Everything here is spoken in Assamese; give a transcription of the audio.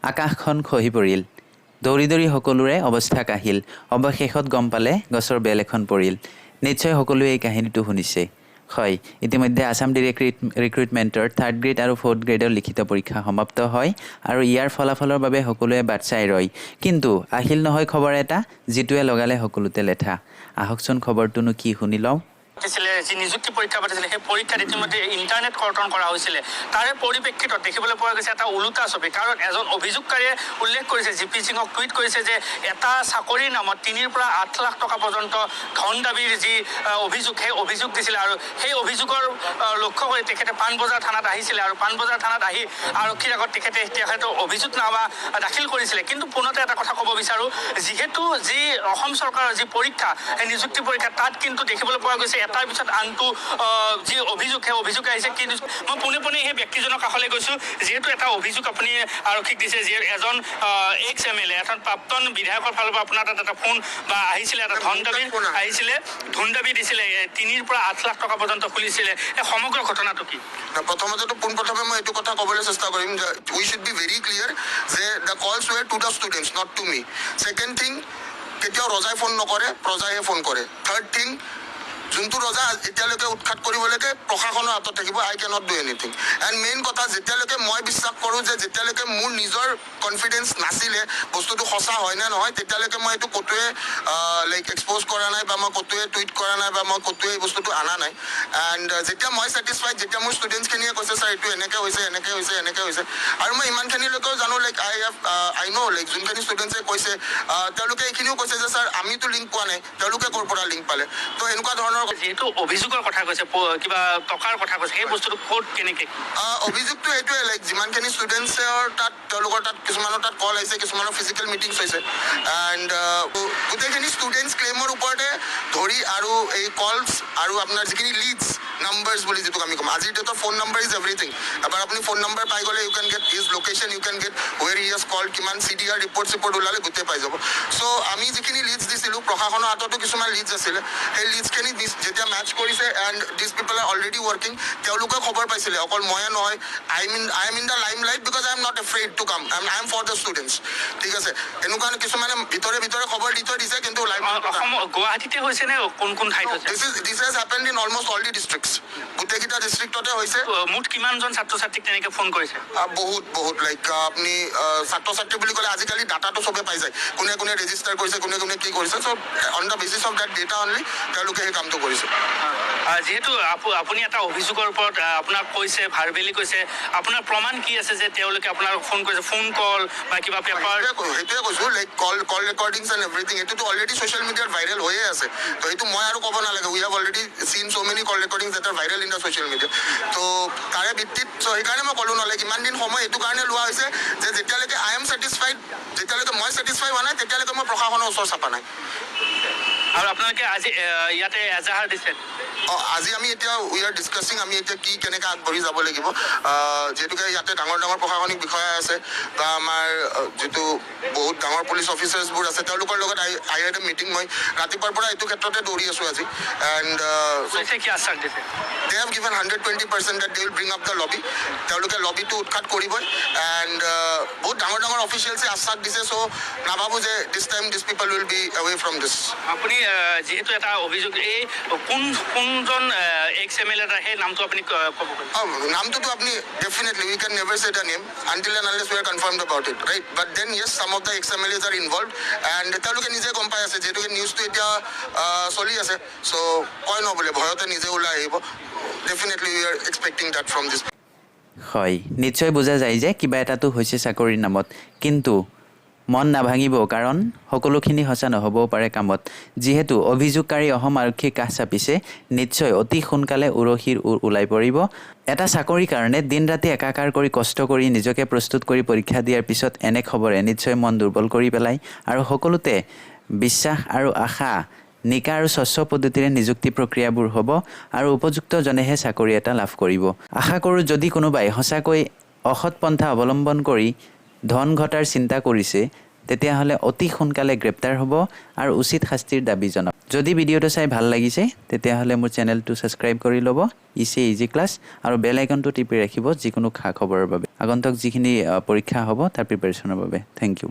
আকাশখন খহি পৰিল। দৌৰি দৌৰি সকলোৰে অৱস্থা কাহিল। অৱশেষত গম পালে গছৰ বেল এখন পৰিল। নিশ্চয় সকলোৱে এই কাহিনীটো শুনিছে। হয়, ইতিমধ্যে আছাম ডিৰেক্ট ৰিক্ৰুইটমেণ্টৰ থাৰ্ড গ্ৰেড আৰু ফ'ৰ্থ গ্ৰেডৰ লিখিত পৰীক্ষা সমাপ্ত হয় আৰু ইয়াৰ ফলাফলৰ বাবে সকলোৱে বাট চাই ৰয়। কিন্তু আহিল নহয় খবৰ এটা, যিটোৱে লগালে সকলোতে লেঠা। আহকচোন, খবৰটোনো কি শুনি লওঁ। পাতিছিলে, যি নিযুক্তি পৰীক্ষা পাতিছিলে, সেই পৰীক্ষাত ইতিমধ্যে ইণ্টাৰনেট কৰ্তন কৰা হৈছিলে। তাৰে পৰিপ্ৰেক্ষিতত দেখিবলৈ পোৱা গৈছে এটা ওলোটা ছবি। কাৰণ এজন অভিযোগকাৰীয়ে উল্লেখ কৰিছে, জি পি সিঙক টুইট কৰিছে যে এটা চাকৰিৰ নামত 3ৰ পৰা 8 লাখ টকা পৰ্যন্ত ধন দাবীৰ যি অভিযোগ, সেই অভিযোগ দিছিলে আৰু সেই অভিযোগৰ লক্ষ্য কৰি তেখেতে পাণবজাৰ থানাত আহিছিলে আৰু পাণবজাৰ থানাত আহি আৰক্ষীৰ আগত তেখেতে তেখেতৰ অভিযোগনামা দাখিল কৰিছিলে। কিন্তু পোনতে এটা কথা ক'ব বিচাৰোঁ, যিহেতু যি অসম চৰকাৰৰ যি পৰীক্ষা, সেই নিযুক্তি পৰীক্ষা, তাত কিন্তু দেখিবলৈ পোৱা গৈছে এটাৰ পিছত আনটো যি অভিযোগ, সেই অভিযোগ আহিছে। কিন্তু মই পোনে পোনে সেই ব্যক্তিজনৰ কাষলৈ গৈছোঁ। যিহেতু এটা অভিযোগ আপুনি আৰক্ষীক দিছে যে এজন এক্স এম এল এ, এজন প্ৰাক্তন বিধায়কৰ ফালৰ পৰা আপোনাৰ তাত এটা ফোন বা আহিছিলে, এটা ধন দাবী আহিছিলে, ধন দাবী দিছিলে, 3ৰ পৰা 8 লাখ টকা পৰ্যন্ত খুজিছিলে। এই সমগ্ৰ ঘটনাটো কি? না, প্ৰথমতেতো পোনপ্ৰথমে মই এইটো কথা ক'বলৈ চেষ্টা কৰিম যে we should be very clear যে the calls were to the students, not to me. Second thing, কেতিয়াও ৰজাই ফোন নকৰে, প্ৰজাইহে ফোন কৰে। থাৰ্ড থিং, যোনটো ৰজা এতিয়ালৈকে উৎখাত কৰিবলৈকে প্ৰশাসনৰ হাতত থাকিব, আই cannot do anything. And main কথা, যেতিয়ালৈকে মই বিশ্বাস কৰোঁ যে যেতিয়ালৈকে মোৰ নিজৰ কনফিডেঞ্চ নাছিলে বস্তুটো সঁচা হয় নে নহয়, তেতিয়ালৈকে মই এইটো ক'তোৱে লাইক এক্সপ'জ কৰা নাই বা মই ক'তোৱে টুইট কৰা নাই বা মই ক'তোৱে এই বস্তুটো অনা নাই। এণ্ড যেতিয়া মই ছেটিছফাইড, যেতিয়া মোৰ ষ্টুডেণ্টছখিনিয়ে কৈছে, ছাৰ, এইটো এনেকৈ হৈছে, এনেকৈ হৈছে, এনেকৈ হৈছে, আৰু মই ইমানখিনিলৈকেও জানো, like I have I know, like যোনখিনি ষ্টুডেণ্টছে কৈছে, তেওঁলোকে এইখিনিও কৈছে যে ছাৰ, আমিতো লিংক পোৱা নাই, তেওঁলোকে ক'ৰ পৰা লিংক পালে? তো এনেকুৱা ধৰণৰ। যিহেতু অভিযোগৰ কথা কৈছে, কিবা টকাৰ কথা কৈছে, সেই বস্তুটো ক'ত, কেনেকে? অভিযোগটো এইটোৱে, লাইক যিমানখিনি ষ্টুডেণ্টছৰ তাত, তেওঁলোকৰ তাত, কিছুমানৰ তাত কল আহিছে, কিছুমানৰ ফিজিকেল মিটিংছ হৈছে, এণ্ড গোটেইখিনি ষ্টুডেণ্টছ ক্লেইমৰ ওপৰতে ধৰি আৰু এই কলছ আৰু আপোনাৰ যিখিনি লিডছ নাম্বাৰ্ছ বুলি যিটোক আমি ক'ম, আজিৰ ডেটত phone number is everything. এবাৰ আপুনি ফোন নম্বৰ পাই গ'লে you can get his location, you can get where he has call, কিমান চিডিআৰ ৰিপৰ্ট চিপৰ্ট ওলালে গোটেই পাই যাব। চ' আমি যিখিনি লিডছ দিছিলোঁ, প্ৰশাসনৰ হাততো কিছুমান লিডছ আছিলে, সেই লিডছখিনি যেতিয়া মেটচ কৰিছে, and these people are already working, তেওঁলোকে খবৰ পাইছিলে, অকল ময়ে নহয়। I am in the limelight because I am not afraid to come. I am for the students, ঠিক আছে? এনেকুৱা কিছুমানে ভিতৰে ভিতৰে খবৰ দি থৈ দিছে, কিন্তু লাইম অসম গুৱাহাটীতে হৈছে নে কোন কোন ঠাইত হৈছে? This has happened in almost all the districts. গোটেইকেইটা ডিষ্ট্ৰিক্টতে হৈছে। মুঠ কিমানজন ছাত্ৰ ছাত্ৰীক তেনেকে ফোন কৰিছে? বহুত বহুত। লাইক আপুনি ছাত্ৰ ছাত্ৰী বুলি ক'লে আজিকালি ডাটাটো চবে পাই যায়, কোনে কোনে ৰেজিষ্টাৰ কৰিছে, কোনে কোনে কি কৰিছে। So on the basis of that data only তেওঁলোকে সেই কামটো কৰিছে। যিহেতু আপুনি এটা অভিযোগৰ ওপৰত আপোনাক কৈছে, ভাৰ্বেলি কৈছে, আপোনাৰ প্ৰমাণ কি আছে যে তেওঁলোকে আপোনাক ফোন কৰিছে? ফোন কল বা কিবা পেপাৰ? সেইটোৱে কৈছোঁ, like call recordings and everything, এইটোতো অলৰেডি ছ'চিয়েল মিডিয়াত ভাইৰেল হৈয়ে আছে। তো সেইটো মই আৰু ক'ব নালাগে। We have already seen so many call recordings that are viral in the social media. তো তাৰে ভিত্তিত, চ' সেইকাৰণে মই ক'লোঁ নহ'লে ইমান দিন সময় এইটো কাৰণে লোৱা হৈছে যে যেতিয়ালৈকে I am satisfied, যেতিয়ালৈকে মই ছেটিছফাই হোৱা নাই, তেতিয়ালৈকে মই প্ৰশাসনৰ ওচৰ চাপা নাই। আৰু আপোনালোকে আজি ইয়াতে এজাহাৰ দিছে? অঁ, আজি আমি এতিয়া we are discussing, আমি এতিয়া কি কেনেকৈ আগবাঢ়ি যাব লাগিব। যিহেতুকে ইয়াতে ডাঙৰ ডাঙৰ প্ৰশাসনিক বিষয়া আছে বা আমাৰ যিটো বহুত ডাঙৰ পুলিচ অফিচাৰ্ছবোৰ আছে, তেওঁলোকৰ লগত I had a meeting. মই ৰাতিপুৱাৰ পৰা এইটো ক্ষেত্ৰতে দৌৰি আছোঁ আজি। এণ্ড পুলিচে কি আশ্বাস দিছে? They have given 120% that they will bring up the lobby. তেওঁলোকে লবিটো উৎখাত কৰিবই। এণ্ড বহুত ডাঙৰ ডাঙৰ অফিচিয়েলছে আশ্বাস দিছে। চ' নাভাবোঁ যে this time these people will be away from this. আপুনি যিহেতু এটা অভিযোগ, এই কোন কোনজন এক্স এম এল এ, সেই নামটো আপুনি ক'ব পাৰিব? Oh, নামটোতো আপুনি definitely we can never say the name until and unless we are confirmed about it, right? But then yes, some of the ex MLAs are involved and তেওঁলোকে নিজে গম পাই আছে, যিহেতুকে নিউজটো এতিয়া চলি আছে। চ' কয় ন বোলে ভয়তে নিজে ওলাই আহিব। Definitely we are expecting that from this. হয়, নিশ্চয় বুজা যায় যে কিবা এটাতো হৈছে চাকৰিৰ নামত। কিন্তু মন নাভাঙিব, কাৰণ সকলোখিনি সঁচা নহ'বও পাৰে কামত। যিহেতু অভিযোগকাৰী অসম আৰক্ষীৰ কাষ চাপিছে, নিশ্চয় অতি সোনকালে উৰহীৰ ওৰ ওলাই পৰিব। এটা চাকৰিৰ কাৰণে দিন ৰাতি একাকাৰ কৰি, কষ্ট কৰি, নিজকে প্ৰস্তুত কৰি পৰীক্ষা দিয়াৰ পিছত এনে খবৰে নিশ্চয় মন দুৰ্বল কৰি পেলায়। আৰু সকলোতে বিশ্বাস আৰু আশা, নিকা আৰু স্বচ্ছ পদ্ধতিৰে নিযুক্তি প্ৰক্ৰিয়াবোৰ হ'ব আৰু উপযুক্তজনেহে চাকৰি এটা লাভ কৰিব। আশা কৰোঁ, যদি কোনোবাই সঁচাকৈ অসৎ পন্থা অৱলম্বন কৰি ধন ঘটাৰ চিন্তা কৰিছে, তেতিয়াহ'লে অতি সোনকালে গ্ৰেপ্তাৰ হ'ব আৰু উচিত শাস্তিৰ দাবী জনাব। যদি ভিডিঅ'টো চাই ভাল লাগিছে, তেতিয়াহ'লে মোৰ চেনেলটো ছাবস্ক্ৰাইব কৰি ল'ব, ইচি ইজি ক্লাছ, আৰু বেল আইকনটো টিপি ৰাখিব যিকোনো খা খবৰৰ বাবে, আগন্তুক যিখিনি পৰীক্ষা হ'ব তাৰ প্ৰিপেৰেশ্যনৰ বাবে। Thank you.